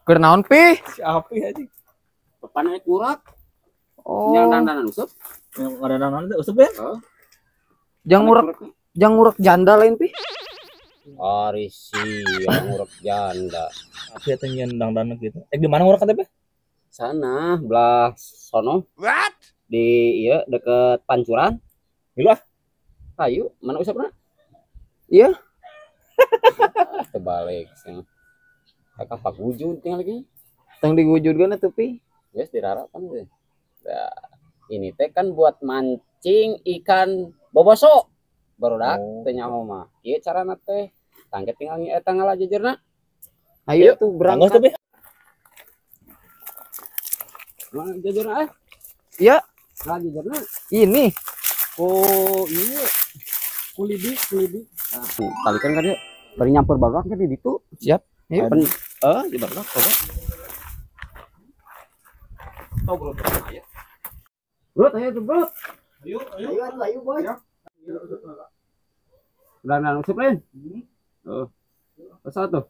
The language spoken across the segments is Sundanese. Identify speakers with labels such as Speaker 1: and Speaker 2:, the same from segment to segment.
Speaker 1: Keur naon pi?
Speaker 2: Si api aja.
Speaker 3: Papan kurak.
Speaker 1: Oh.
Speaker 3: Yang dandanan useup.
Speaker 2: Yang dandanan teh useup ya?
Speaker 3: Heeh.
Speaker 1: Jang ngurek janda lain pi.
Speaker 3: Ari sia ngurek janda.
Speaker 2: Api teh nyeun dangdanan gitu. Di mana ngurek teh, Pe?
Speaker 3: Sana belah sono.
Speaker 4: What?
Speaker 3: Di ieu deket pancuran.
Speaker 2: Milu ah.
Speaker 3: Ayo, mana usapna?
Speaker 1: Iya.
Speaker 3: Terbalik sih. Kakak pak wujud tinggal lagi.
Speaker 1: Tang diwujudkeun atuh pi.
Speaker 3: Geus dirarapan teh. Nah, ini teh kan buat mancing ikan boboso. Barudak teh nyaho mah. Ieu carana teh. Tangke tinggal eta ngala jejerna.
Speaker 1: Ayo tuh berangkat.
Speaker 2: Tangguh tuh, Pi.
Speaker 3: Mana jejerna eh?
Speaker 1: Iya.
Speaker 3: Ngala jejerna.
Speaker 1: Ini.
Speaker 3: Oh, iya. Kulibi, kulibi. Nah, talikan kan dia bari nyampur barudak kan di ditu.
Speaker 1: Siap. Ayo.
Speaker 3: Di barudak coba. Oh, bro, ayo. Bro, ayo tuh, bro.
Speaker 2: Ayo, ayo.
Speaker 1: Ayo, ayo, boy.
Speaker 3: Udah nang useup lain. Heeh. Satu.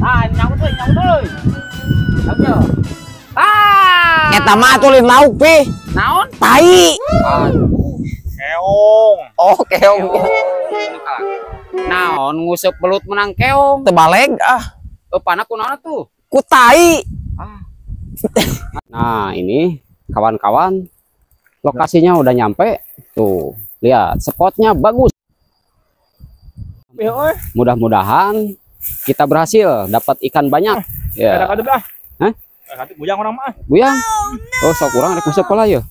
Speaker 3: Ah, nyangkut euy, nyangkut euy. Nyangkut. Ah.
Speaker 1: Eta mah atuh lain lauk pi.
Speaker 3: Naon?
Speaker 1: Tai.
Speaker 3: Aduh.
Speaker 2: Keong.
Speaker 1: Oh, keong.
Speaker 3: Naon nguseup belut menang keong.
Speaker 1: Tebaleg ah.
Speaker 3: Pana kunaon atuh?
Speaker 1: Ku tai.
Speaker 3: Ah. Nah, ini kawan-kawan lokasinya udah nyampe. Tuh, lihat spotnya bagus. Mudah-mudahan kita berhasil dapat ikan banyak. Ya.
Speaker 2: Ada kadep ah.
Speaker 3: Hah?
Speaker 2: Buyang orang mah.
Speaker 3: Buyang. Oh, sok urang rek nguseup lah yeuh.